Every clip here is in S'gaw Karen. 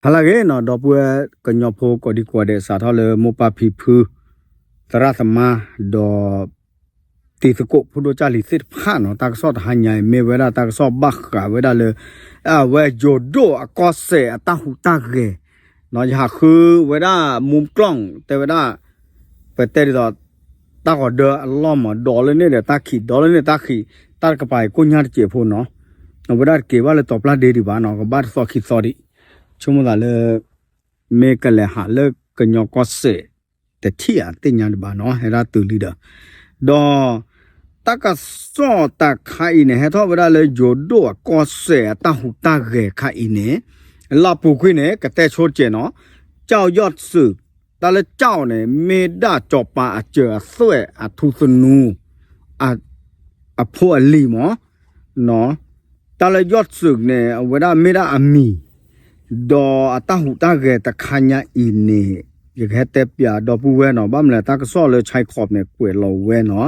ဟါလၢအဂ့ၤနီၤ ဒီပုၢ်ဝဲၢ်ကညီဖိကိးဒံကိးဒဲး စးထီၣ်လၢမိၢ်ပၢ်ဖံဖု သရၣ်သမါ ဒီး တံၤသကိး ဖိဒိၣ်ကၢ်လံၤသ့ၣ်တဖၣ်နီၤ တၢ်ကစီၣ်တဟါညါအံၤ မ့ၢ်ဝဲဒၣ်တၢ်ကစီၣ်ဘၣ်ဃးဝဲဒၣ်လၢ အဝဲယိၤဒိၣ်အကီၢ်စဲၣ်အတၢ်ဟူးတၢ်ဂဲၤနီၤ ယဟးဃုဝဲဒၣ် မူကျီၣ် တဲဝဲဒၣ် ပတဲဒ်သိး တၢ်ဂီၤဒၢအလီၢ်မး ဒီးလၢန့ၣ်ဒီးတၢ်ခံး ဒီးလၢန့ၣ်တၢ်ခံး တၢ်တကပၤအံၤကိၣ်ညါတစဲးဖိနီၤ အဝဲဒၣ်တက့ၤဘၣ်လၢတီၤပျၢ်ဒ့ဒံးဘၣ်နီၤ ကဘၣ်တသီခံသီဒံး ဆိကမိၣ်သးလၢ မ့ၢ်ကလဲၤဟးလၢကညီကီၢ်စဲၣ် တထံၣ်အသ့ၣ်ညါဒံးဘၣ်နီၤ ဟဲဒၣ်တုၤလံဒီး ဒီး တၢ်ကစီၣ်တခါအံၤန့ၣ် ဟဲထီၣ်ဝဲဒၣ်လၢယိၤဒိၣ်အကီၢ်စဲၣ်အတၢ်ဟူးတၢ်ဂဲၤခါအံၤန့ၣ် လၢအပူၤကွံာ်န့ၣ် ကတဲဆိတကဲးနီၤ ကၠီၣ်ယီၣ်စုး တၢ်လၢကၠီၣ်န့ၣ် မ့ၢ်ဒၣ်စီၤပၤအစၢၤအသွဲၣ်အထူသနူ အဖိအလံၤမး တၢ်လၢယီၣ်စုးန့ၣ် အဝဲဒၣ်မ့ၢ်ဒၣ်အမံၤ ဒီးအတၢ်ဟူးတၢ်ဂဲၤတခါညါအံၤန့ၣ် ယကဟဲတဲပၠးဒီပုၢ်ဝဲၢ်နီၤ ဘၣ်မနုၤတၢ်ကစီၣ်လၢ Channel န့ၣ် ကွဲးလီၤဝဲနီၤ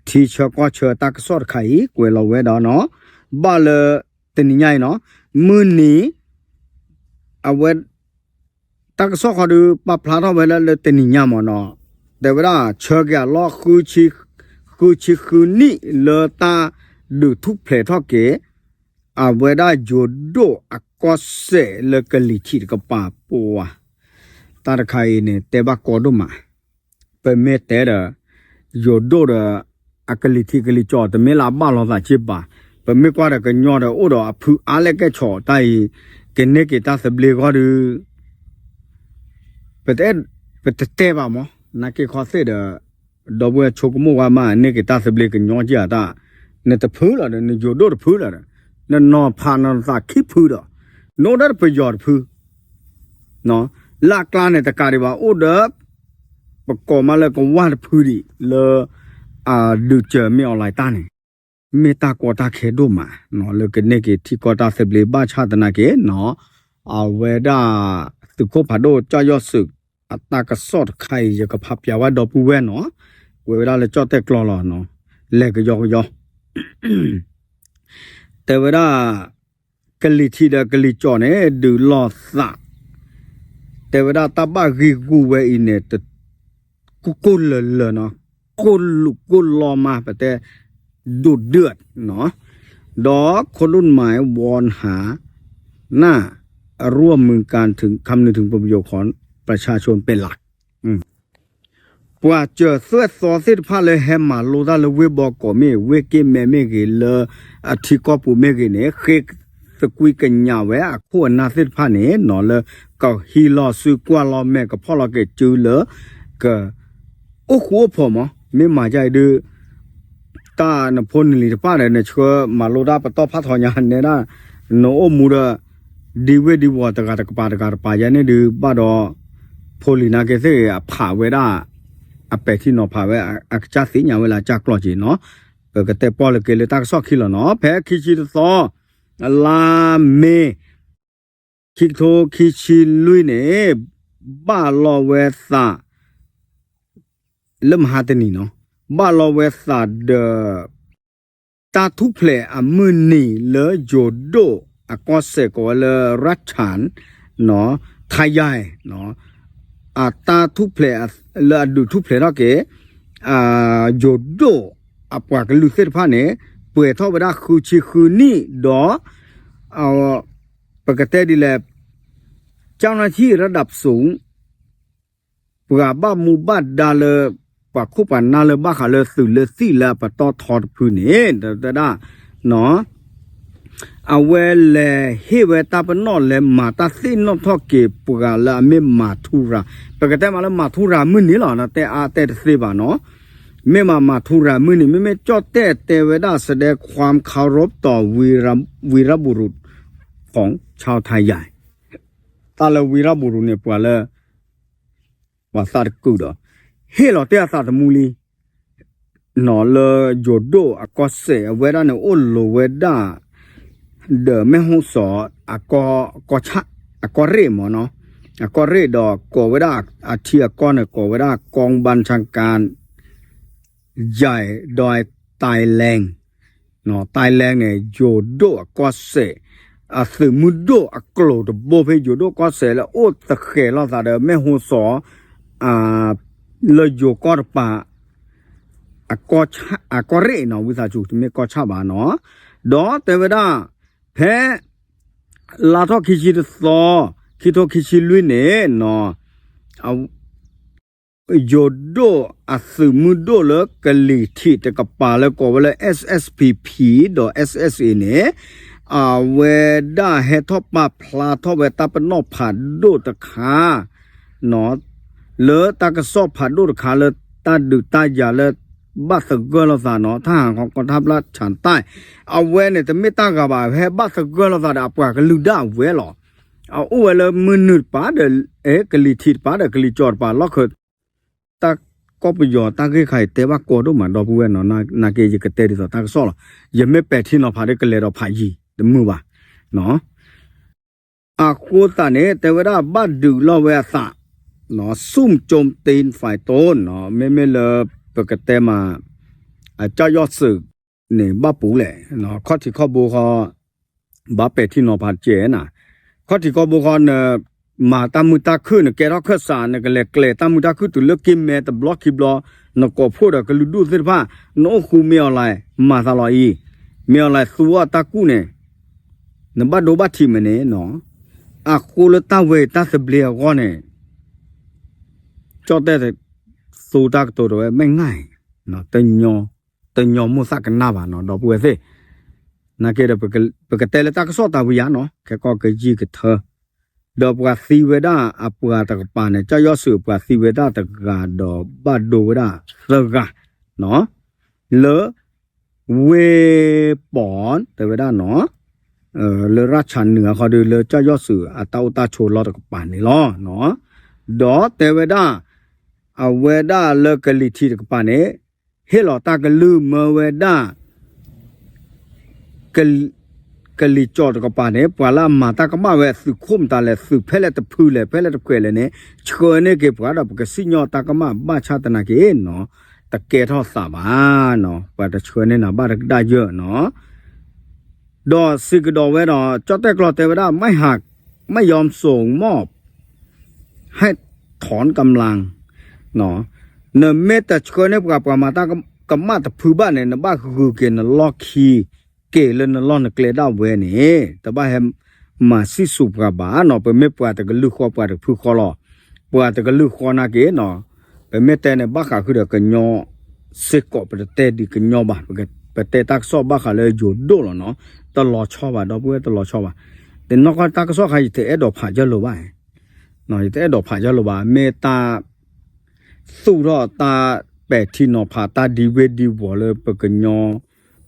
ထံဆၢကီၢ်ဆၢတၢ်ကစီၣ်တခါအံၤ ကွဲးလီၤဝဲဒီးနီၤ ဘၣ်လၢ တနံၤညါအံၤနီၤ မုၢ်နံၤ အဝဲ တၢ်ကစီၣ်ခီဒုး ပာ်ဖျါထီၣ်ဝဲဒၣ်လၢတနံၤညါမးနီၤ တဲဝဲဒၣ် ဆၢက့ၤအလီၢ် ဃုဆံဃုနံၣ်လၢတၢ်ဒုးထူၣ်ဖျဲးထီၣ်က့ၤ အဝဲဒၣ်ယိၤဒိၣ်အကီၢ်စဲၣ်လၢကလံၤထံးတကပၤပူၤဧါ တၢ်တခါအံၤန့ၣ် တဲဘၣ်ကီဒိၣ်မး ပမ့ၢ်တဲဒီး ယိၤဒိၣ်ဒီး အကလံၤထံးကလံၤကၠီၣ် တမ့ၢ်လၢအဘၣ်လိာ်သးက့ဘၣ် ပမ့ၢ်ကွၢ်ဒီးကညီဒီးအိၣ်ဒီးအဖုအါလဲၣ်ကဲၣ်ဆိးတၢ်အံၤ ကန့ၢ်က့ၤတၢ်သဘျ့ဂီၢ်ဒုး ပတတဲဘၣ်မး နာ်က့ခီသ့ၣ်ဒီး ဒီပုၢ်ဝဲၢ်ဆိကမိၣ်ဝဲမး န့ၢ်က့ၤတၢ်သဘျ့ကညီက့ၤအတၢ် နတဖုလီၤဒီး နယိၤဒိၣ်တဖုလီၤဒီး နနီၤဖးနသးခံဖုဒီး နအိၣ်ဒီးတပယီၤတဖု လၢအကျါန့ၣ်တကးဒံးဘၣ် အိၣ်ဒီး ပကိးမးလၢကဝၢ်တဖုဒံးလၢ အဒုးစၢၤမ့ၢ်အီၤလၢတၢ်န့ၣ် မ့ၢ်တၢ်ကီတၢ်ခဲဒိၣ်မး လၢကန့ၢ်က့ၤထံကီၢ်တၢ်သဘျ့ဘၣ်ဆၣ်သနာ်က့နီၤ အဝဲဒၣ် သုးခိၣ်ဖးဒိၣ်ကၠီၣ်ယီၣ်စုး အတၢ်ကစီၣ်တခါအံၤ ယကဖးပၠးဝဲဒီပုၢ်ဝဲၢ်နီၤ ကွဲးဝဲဒၣ်လၢကၠီၣ်တဲၣ်ကျီလီၤနီၤ လဲၤကယီကယီ တဲဝဲဒၣ် ကလံၤထံးဒီးကလံၤကၠီၣ်န့ၣ် ဒုးလိာ်သး တဲဝဲဒၣ်တၢ်ဘၣ်ဂံာ်ဂူာ်ဝဲအံၤန့ၣ် ကိၢ်ကိၢ်လၢၤလၢၤနီၤ ကိၢ်လူၤကိၢ်လီၤမး ပတဲ ဒိၣ်ဒၢးနီၤ ဒီးခိၣ်ဒိၣ်မးဝီနဟး น่าร่วมมือกันถึงคำนึงถึงผลประโยชน์ของประชาชนเป็นหลัก ပှၤစၢၤသွဲၣ်သီသ့ၣ်တဖၣ်လၢဟဲမၤလိတၢ်လၢဝ့ၢ်ဘီကီးမ့ၢ်ဂ့ၤ ဝ့ၢ်က့ၣ်မဲမ့ၢ်ဂ့ၤ လၢအထံကီၢ်ပူၤမ့ၢ်ဂ့ၤန့ၣ် ဃ့သကွံၢ်ကညးဝဲအခိၣ်အနၢ်သ့ၣ်တဖၣ်န့ၣ်နီၤ လၢကဟံးလီၤစုကွၢ်လီၤမဲာ် ကဖီၣ်လီၤက့ၤစုလၢ က အိၣ်ဃူအိၣ်ဖိးမး မ့ၢ်မၤဒ်အံၤဒုး တၢ်နဖိနလံၤတဖၣ်ဒီး နဆှၢမၤလိတၢ်ပတီၢ်ဖးထီညါနဲဒၣ် နအိၣ်မူဒီး ဒံဝ့ၢ်ဒံဝီၤတဂၤတကပၤတဂၤတကပၤယါန့ၣ်ဒုး ဘၣ်ဒီး ဖိလံၤနာ်က့သ့ၣ်ဂ့ၤ အဖးဝဲဒၣ် အပဲာ်ထံနီၤဖးဝဲ အကစၢ်သ့ၣ်ညါဝဲလၢအကၢ်ကျီၢ်က့ၤနီၤ ပကတဲပီၢ်လၢက့ၤလၢတၢ်ကစီၣ်ခံလီၤနီၤ ဖဲခံဆံတသီ လါမ့ၤ ခံကထိခံဆံလွံၢ်န့ၣ် ဘၣ်လီၤဝဲသး လၢမဟါတနံၤနီၤ ဘၣ်လီၤဝဲသးဒီး တၢ်ထူၣ်ဖျဲးအမုၢ်နံၤလၢယိၤဒိၣ်အကီၢ်စဲၣ်ကိးဝဲလၢ ရၢၣ်ထၣ် ထါယါ အတၢ်ထူၣ်ဖျဲးလၢအဒုးထူၣ်ဖျဲးထီၣ်က့ၤ ယိၤဒိၣ်အပှၤကလုာ်သ့ၣ်တဖၣ်န့ၣ် ပှဲၤထီၣ်ဝဲဒၣ်ဃုဆံဃုနံၣ်ဒီး ပကတဲဒ်လဲၣ် เจ้าหน้าที่ระดับสูง ပှၤဘၣ်မူဘၣ်ဒါလၢ ပှၤခိၣ်ပှၤနၢ်လၢဘၣ်ဃးလၢသုးလၢသံၣ်လၢအပတီၢ်ထီတဖုန့ၣ် တဲဝဲဒၣ် အဝဲလဲၤဟ့ၣ်ဝဲတၢ်ပနီၣ်လဲၤမၤတၢ်သ့ၣ်နီၣ်ထီၣ်က့ၤပှၤလၢအမ့ၢ်မၤထူရၤ ပကတဲမးလၢမၤထူရၤမုၢ်နံၤလီၤ တဲအါတဲတသ့ဘၣ်နီၤ မ့ၢ်မၤမၤထူရၤမုၢ်နံၤ မ့မ့ၢ်ကၠီၣ်တဲၣ်တဲဝဲဒၣ် แสดงความเคารพต่อวีรบุรุษของชาวไทยใหญ่ တၢ်လၢဝံရဘူးရူးန့ၣ် ပှၤလၢ ပှၤသးတကုာ်ဒီး ဟ့ၣ်လီၤတဲအသးသမူလံ နီၤလၢယိၤဒိၣ်အကီၢ်စဲၣ်အဝဲဒၣ်န့ၣ် အိၣ်လိၤဝဲဒၣ် ဒီးမဲၣ်ဟိၣ်စီၤ အကီၢ်ဆၣ် အကီၢ်ရ့ၣ်မ့ၢ်နီၤ အကီၢ်ရ့ၣ်ဒီးကိးဝဲဒၣ် အထံအကီၢ်န့ၣ် ကိးဝဲဒၣ် กองบัญชาการใหญ่ดอยไตแลง ไตแลง န့ၣ် ယိၤဒိၣ်အကီၢ်စဲၣ် အသုးမုၢ်ဒိၣ်အကျိၤတဘိဖဲယိၤဒိၣ်ကီၢ်စဲၣ်လၢအိၣ်သဃဲၤလိာ်သးဒီး မ့ၢ်ဟိစီၤ လၢယိၤကီၢ်တပၤ အကီၢ်ရ့ၣ်နီၤ ဝံသးစူၤ တမ့ၢ်ကီၢ်ဆၣ်ဘၣ်နီၤ. ဒီးတဲဝဲဒၣ် ဖဲ လါထီၣ်ခံဆံတသီ ခံထိခံဆံလွံၢ်န့ၣ်နီၤ ယိၤဒိၣ်အသုးမုၢ်ဒိၣ်လၢကလံၤထံးတကပၤလၢကိးဝဲလၢ S S P P ဒီး S S A န့ၣ် အဝဲဒၣ်ဟဲထီၣ်ပာ်ဖျါထီၣ်ဝဲတၢ်ပနီၣ်ဖးဒိၣ်တခါ လၢတၢ်ကစီၣ်ဖးဒိၣ်တခါလၢတၢ်ဒုးတၢ်ယၤလၢ ဘၣ်သဂၢၢ်လိာ်သးနီၤ ထၢဟးကီးကီၢ်ထၢဖျၢၣ်ဆၣ်တၢ် အဝဲန့ၣ်တမ့ၢ်တၢ်ဂၤဘၣ် ဟဲဘၣ်သဂၢၢ်လိာ်သးဒီးအပှၤကလုာ်ဒၣ်အဝဲလီၤ. အအိၣ်ဝဲလၢမုၢ်နုာ်တပၤဒီး ကလံၤထံးတပၤဒီးကလံၤကၠီၣ်တပၤလီၢ်ခၢၣ် တၢ်ကီၢ်ပယီၤတၢ်ဂ့ၢ်ခါအံၤတဲဘၣ်ကီဒိၣ်မး ဒီပုၢ်ဝဲၢ်နီၤ နာ်က့ယကတဲဒ်သိးတၢ်ကစီၣ်လီၤ. ယမ့ၢ်ပဲာ်ထံနီၤဖးဒီးကလဲၤဒီးဖးယံၤတမုာ်ဘၣ် အဃိသတးန့ၣ် တဲဝဲဒၣ်ဘၣ်ဒုးလီၤဝဲအသး ဆုမ်ၸုံတ့ၢ်ဖးတိၣ်နီၤ မ့မ့ၢ်လၢ ပကတဲမး အကၠီၣ်ယီၣ်စုးန့ၣ် ဘၣ်ပူၤလဲၣ် ခီၣ်ထံးခီၣ်ဘိဃီ ဘၣ်ပဲာ်ထံနီၤဖးတကဲးနၤ ခီၣ်ထံးခီၣ်ဘိဃီ နမၤတၢ်မုာ်တၢ်ခုၣ် နကဲထီၣ်ခၢၣ်စး နကလဲၤကျဲၤတၢ်မုာ်တၢ်ခုၣ်တုၤလၢက့ၤမဲာ်တဘျီခံဘျီ နကိးဖှိၣ်ဒီးကလုာ်ဒူၣ်သ့ၣ်တဖၣ် နအိၣ်ဃူမ့ၢ်အီၤလဲၣ် မၤသးလီၤအံၤ မ့ၢ်အီၤလဲၣ်သူအီၤတၢ်ကူၣ်န့ၣ် နဘၣ်ဒိဘၣ်ထံးမ့ၢ်န့ၣ်နီၤ အဃိလၢတၢ်ဝဲအံၤတၢ်သဘျ့အဂီၢ်န့ၣ် ကၠီၣ်တဲၣ်သူတၢ်ကတိၤတဝဲ မ့ၢ်ငါအံၤ တညီမိၣ်သးကနၣ်ဘၣ်နီၤ ဒီပုၢ်ဝဲၢ်သ့ၣ် နာ်က့ဒီး ပကတဲလၢတၢ်ကစီၣ်တၢ်ဝံယါနီၤ ခဲကီၢ်ကယံာ်ကထၢ ဒီးပှၤသံဝဲဒၣ်အပှၤတကပၤန့ၣ် ကၠီၣ်ယီၣ်စုးပှၤသံဝဲဒၣ်တဂၤဒီးဘၣ်ဒိဝဲဒၣ်သၢဂၤ လၢ ဝ့ၢ်ပီၣ်တဲဝဲဒၣ်နီၤ လၢရၣ်ဆၣ်နုာ်အခီဒုးလၢကၠီၣ်ယီၣ်စုးအတၢ်အိၣ်တၢ်ဆိးလီၢ်တကပၤန့ၣ်လီၤ. ဒီးတဲဝဲဒၣ် အဝဲဒၣ်လၢကလံၤထံးတကပၤန့ၣ် ဟ့ၣ်လီၤတၢ်ကလုၢ်မၢဝဲဒၣ် ကလံၤကၠီၣ်တကပၤန့ၣ် ပှၤလၢအမၤတၢ်ကမၣ်ဝဲအသုးခိၣ်မတၤလဲၣ် သုးဖဲလဲၣ်တဖုလဲၣ် ဖဲလဲၣ်တဖုလဲၣ်န့ၣ် ဆှၢန့ၢ်က့ၤပှၤဒီးပကစံၣ်ညီၣ်တၢ်ကမၣ်ဘၣ်ဆၣ်သနာ်က့နီၤ တကဲထီၣ်သးဘၣ်နီၤ ပှၤတဆှၢန့ၢ်နၤဘၣ်တကဒါယၢၢ်နီၤ ဒီးစံးကဒီးဝဲဒီး ကၠီၣ်တဲၣ်ကျီတဲဝဲဒၣ် ไม่หาก ไม่ยอมส่งมอบ ให้ถอนกำลัง နမ့ၢ်တဆှၢန့ၢ်ပှၤ ပှၤမၤတၢ်ကမၣ်တဖုဘၣ်န့ၣ် နဘၣ်ဂုာ်က့ၤနလီၢ်ခံ က့ၤလၢနလီၢ်နကျဲဒၣ်ဝဲန့ၣ် တဘၣ်ဟဲမၤစံၣ်စိၤပှၤဘၣ်နီၤ ပမ့ၢ်ပှၤတကလုာ်ဃီ ပှၤတဖုဃီလီၤ ပှၤတကလုာ်ဃီနာ်က့နီၤ ပမ့ၢ်တဲန့ၣ် ဘၣ်ဃးဃုာ်ဒီးကညီစ့ၢ်ကီး ပတတဲဒ်ကညီဘၣ် ပတဲတၢ်ကစီၣ်ဘၣ်ဃးလၢယိၤဒိၣ်လီၤနီၤ တလီၤဆီဘၣ် ဒီပုၢ်ဝဲၢ် တလီၤဆီဘၣ် တနီၢ်ကီၢ်တၢ်ကစီၣ်ခါ ယတအဲၣ်ဒိးဖးယၢၢ်လိာ်ဘၣ် ယတအဲၣ်ဒိးဖးယၢၢ်လိာ်ဘၣ် မ့ၢ်တၢ် သူၣ်ထီၣ်တၢ်ပဲာ်ထံနီၤဖး တၢ်ဒံဝ့ဒံဝီၤလၢပကညီ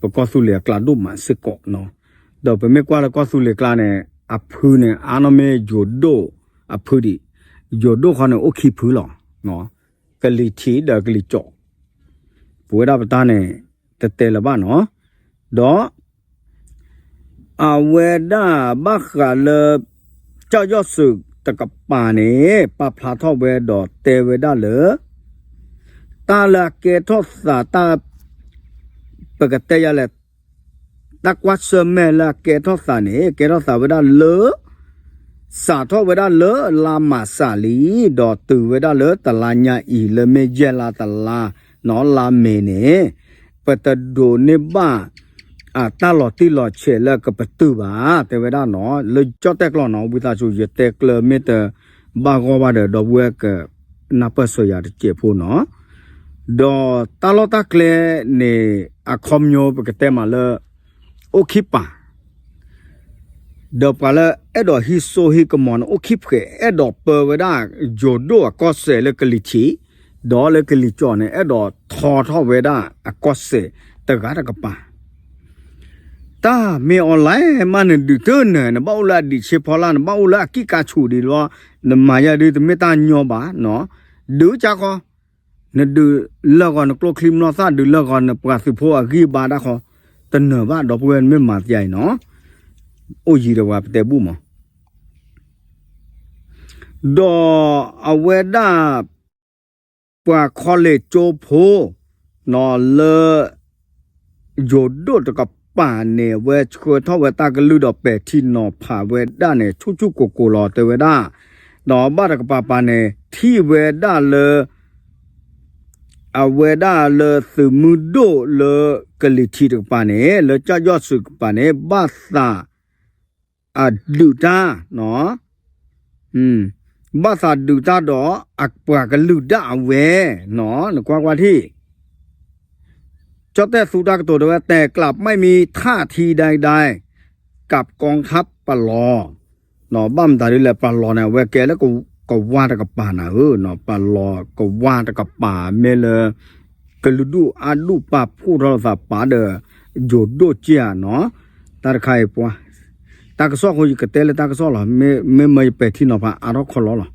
ပကီၢ်သူလ့ၤအကျါဒိၣ်မးစ့ၢ်ကီးနီၤ ဒီးပမ့ၢ်ကွၢ်လၢကီၢ်သူလ့ၤကျါန့ၣ် အဖုန့ၣ် အါနီၢ်မ့ၢ်ယိၤဒိၣ်အဖုဒံး ယိၤဒိၣ်ဃီန့ၣ် အိၣ်ခံဖုလီၤ ကလံၤထံးဒီးကလံၤကၠီၣ် ပဝဲဒၣ်ပတၢ်န့ၣ် တတဲလၢၤဘၣ်နီၤ ဒီး အဝဲဒၣ်ဘၣ်ဃးလၢ ကၠီၣ်ယီၣ်စုးတကပၤန့ၣ် ပာ်ဖျါထီၣ်ဝဲဒီးတဲဝဲဒၣ်လၢ တၢ်လၢအကဲထီၣ်သးတၢ် ပကတဲယၤလဲၣ် တၢ်ကွၢ်ဆၢၣ်မဲာ်လၢအကဲထီၣ်သးန့ၣ် ကဲထီၣ်သးဝဲဒၣ်လၢ စးထီၣ်ဝဲဒၣ်လၢလါမးစးလံ ဒီးတုၤဝဲဒၣ်လၢတလါညါအံၤ လၢမ့ၢ်ယဲၢ်လါတလါ နီၤ လါမ့ၤန့ၣ် ပတဒိးန့ၢ်ဘၣ် အတၢ်လီၤတံၢ်လီၤဆဲးလၢကပတုာ်ဘၣ် တဲဝဲဒၣ်နီၤ လၢကၠီၣ်တဲၣ်ကျီနီၤ ဝံသးစူၤ ယတဲကျၢၤမ့ၢ်တဘၣ်ဂီၢ်ဘၣ်ဒီး ဒီပုၢ်ဝဲၢ်ကနၢ်ပၢၢ်စၢၤယၤတစဲးဖိနီၤ ဒီးတၢ်လီၢ်တၢ်ကျဲန့ၣ် အခီပညီပကတဲမးလၢ အိၣ်ခံပာ် ဒီးပှၤလၢအဲၣ်ဒိးဟံးစိဟံးကမီၤန့ၣ် အိၣ်ခံဖှဲး အဲၣ်ဒိးပၢဝဲဒၣ် ယိၤဒိၣ်အကီၢ်စဲၣ်လၢကလံၤထံး ဒီးလၢကလံၤကၠီၣ်န့ၣ် အဲၣ်ဒိးထီထီၣ်ဝဲဒၣ်အကီၢ်စဲၣ်တဂၤတကပၤ တၢ်မ့ၢ်အီၤလဲၣ် မ့ၢ်နဒုးတၢ်နၢၤ နဘၣ်အိၣ်လၢအဒံးဆ့ဖီလာ် နဘၣ်အိၣ်လၢအကံၢ်ကါဆူၣ်ဒံးလီၤ နမၤယၤဒုးတမ့ၢ်တၢ်ညီဘၣ်နီၤ ဒုးကၢ်ဃီ နဒုးလၢာ်ဂီၤနကျိချံမျိာ်သၣ် ဒုးလၢာ်ဂီၤနပှၤသုးဖိအဂံၢ်အဘါတၢ်ဃီ တနၢၤဘၣ် ဒီပုၢ်ဝဲၢ် မ့ၢ်မၤသယါအံၤနီၤ အိၣ်ယံၤဒီးပှၤပတဲဘူၣ်မး ဒီးအဝဲဒၣ် ပှၤခီလ့ၣ်ကၠိဖိ နီၤ လၢ ယိၤဒိၣ်တကပၤ ဘၣ်တကပၤန့ၣ် အဝဲဆှၢထီၣ်ဝဲတၢ်ကလုၢ်ဒီးပဲာ်ထံနီၤဖးဝဲဒၣ်န့ၣ် ဆူၣ်ဆူၣ်ကိၢ်ကိၢ်လီၤ တဲဝဲဒၣ်, ဒီးဘၣ်တကပၤပၤန့ၣ် ထံၣ်ဝဲဒၣ်လၢ အဝဲဒၣ်လၢသုးမုၢ်ဒိၣ်လၢကလံၤထံးတကပၤန့ၣ် လၢကၠီၣ်ယီၣ်စုးတကပၤန့ၣ် ဘၣ်သး အဒုးတၢ်, ဘၣ်သးဒုးတၢ်ဒီးအပှၤကလုာ်ဒၣ်အဝဲ, နကွၢ်ကွၢ်ထံၣ်, ကၠီၣ်တဲၣ်သူတၢ်ကတိၤတဲဝဲ แต่กลับไม่มีท่าทีใดๆ กับกองทัพปะลอ ဘၣ်မတၤဒ်လဲၣ် ပလီၤန့ၣ် အဝဲကဲလၢကဝၢ်တကပၤနၤဧၢ, ပလီၤကဝၢ်တကပၤ မ့ၢ်လၢ ကလုာ်ဒူၣ်အါဒူၣ်ပာ်ဖှိၣ်ထီၣ်လိာ်သးပာ်ဒီး ယိၤဒိၣ်ကၠ့ဧါနီၤ, တၢ်တခါအံၤပှၤ, တၢ်ကစီၣ်အဃိယကတဲလၢတၢ်ကစီၣ်လီၤ, မ့ၢ်မၢယပဲာ်ထံနီၤဖးအါထီၣ်ခီလီၤလီၤ.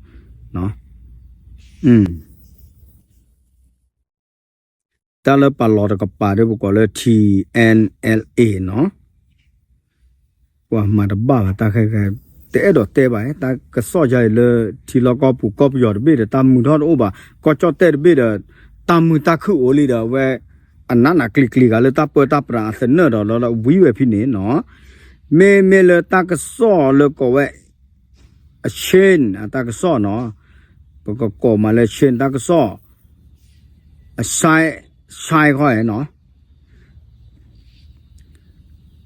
တၢ်လၢပလီၤတကပၤဒီးပကိးလၢ ထံအဲၣ်အဲလ်အ့ နီၤ, ပှၤမၤတဘၣ်ဘၣ်တၢ်ခဲခဲ, တအဲၣ်ဒိးတဲဘၣ်, တၢ်ကစီၣ်ယါအံၤလၢ ထံလီၢ်ကီၢ်ပူၤကီၢ်ပယီၤတဘ့ၣ်ဒီး တၢ်မုာ်ထီၣ်တအိၣ်ဘၣ်, ကီၢ်ကၠီၣ်တဲၣ်တဘ့ၣ်ဒီး တၢ်မုာ်တၢ်ခုၣ်အိၣ်လံဒီး အဝဲ အနးနးကျံၤကျံၤဂၤလၢတၢ်ပၢတၢ်ပြးအသနၢၣ်ဒီး ဒီးဝံဝဲဖဲန့ၣ်နီၤ, မ့မ့ၢ်လၢတၢ်ကစီၣ်လၢကိးဝဲ အ chain အတၢ်ကစီၣ်နီၤ, ပကကိးမးလၢ chain တၢ်ကစီၣ်, အ side, side ခီနီၤ,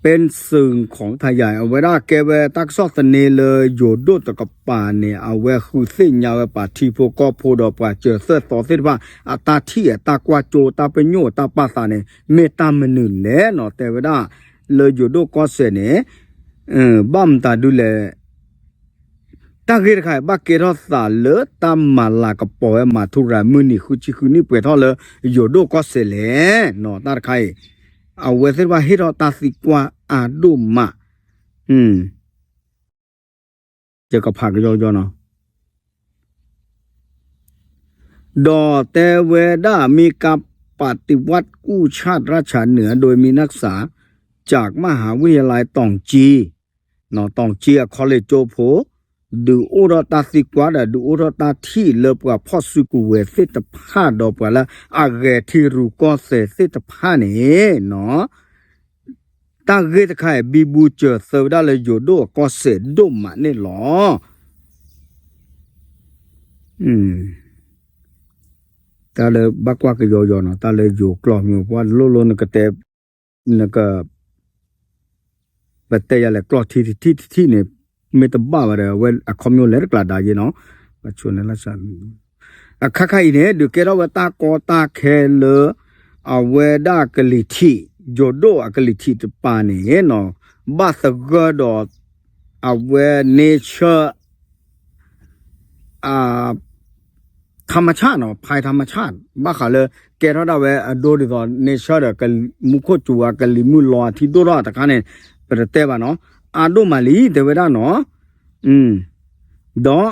ပၢၢ်စၢၣ်ခီၣ်ထယၢၢ် အဝဲဒၣ်ကဲဝဲတၢ်ကစီၣ်သန့လၢယိၤဒိၣ်တကပၤန့ၣ် အဝဲဃုသ့ၣ်ညါဝဲပှၤထံဖိကီၢ်ဖိဒီးပှၤစၢၤသွဲၣ်သီသ့ၣ်တဖၣ် အတၢ်ထံၣ်အတၢ်ကွၢ်စိ တၢ်ပညိၣ်အတၢ်ပာ်သးန့ၣ် မ့ၢ်တၢ်မနုၤလဲၣ်နီၤ, တဲဝဲဒၣ် လၢယိၤဒိၣ်ကီၢ်စဲၣ်န့ၣ် ဘၣ်မတၤဒ်လဲၣ် တၢ်ဂ့ၢ်တခါအံၤ ဘၣ်ကဲထီၣ်သးလၢတၢ်မၤလၤကပီၤဝဲမၤထူရၤမုၢ်နံၤဃုဆံဃုနံၣ်ပှဲၤထီၣ်လၢယိၤဒိၣ်ကီၢ်စဲၣ်လဲၣ်နီၤ, တၢ်တခါအံၤ အဝဲသ့ၣ်တဖၣ်ဟ့ၣ်ထီၣ်တၢ်သံကွၢ်အါဒိၣ်မး, ယကဖးကယီကယီနီၤ ဒီးတဲဝဲဒၣ် มีการปฏิวัติกู้ชาติราชาเหนือ โดยมีนักศึกษาจากมหาวิทยาลัยตองจี ตองจี အ college ကၠိဖိ ဒုးအိၣ်ထီၣ်တၢ်သံကွၢ်ဒီး ဒုးအိၣ်ထီၣ်တၢ်ထံၣ်လၢပှၤဖီၣ်စုကဝဲၤသ့ၣ်တဖၣ်ဒီးပှၤလၢအဂဲၤထံရူၢ်ကီၢ်သဲးသ့ၣ်တဖၣ်န့ၣ်နီၤ တၢ်ဂ့ၢ်တခါအံၤ ဘံဘူစၢၤသၢဝဲဒၣ်လၢယိၤဒိၣ်အကီၢ်စဲၣ်ဒိၣ်မးန့ၣ်လီၤ. တၢ်လၢဘၣ်ကွၢ်ကယီယီနီၤ တၢ်လၢယိၤကျိာ်မ့ၢ်ပှၤလိၣ်လိၣ်နကတဲ နက ပတဲယၤလဲၣ် ကျိာ်ထံတထံၣ်တထံၣ်န့ၣ် မ့ၢ်တဘၣ်ဘၣ်ဒီး အဝဲအခီပညီလဲၤတကျးဒါယ့နီၤ အခါခါအံၤန့ၣ် ဒုးကဲထီၣ်ဝဲတၢ်ကီတၢ်ခဲလၢ အဝဲဒၣ်ကလံၤထံး ယိၤဒိၣ်အကလံၤထံးတပၤန့ၣ်နီၤ ဘၣ်သဂၢၢ်ဒီး အဝဲ nature အ ธรรมชาติနီၤ ภัยธรรมชาติ ဘၣ်ဃးလၢ ကဲထီၣ်ဒၣ်ဝဲအဒိဒ်သိး nature ဒီး မူခိၣ်စူၤအကလံၤမုၢ်လီၤအထံဒိၣ်ထီၣ်တခါန့ၣ် ပတတဲဘၣ်နီၤ အါဒိၣ်မးလံ တဲဝဲဒၣ်နီၤ ဒီး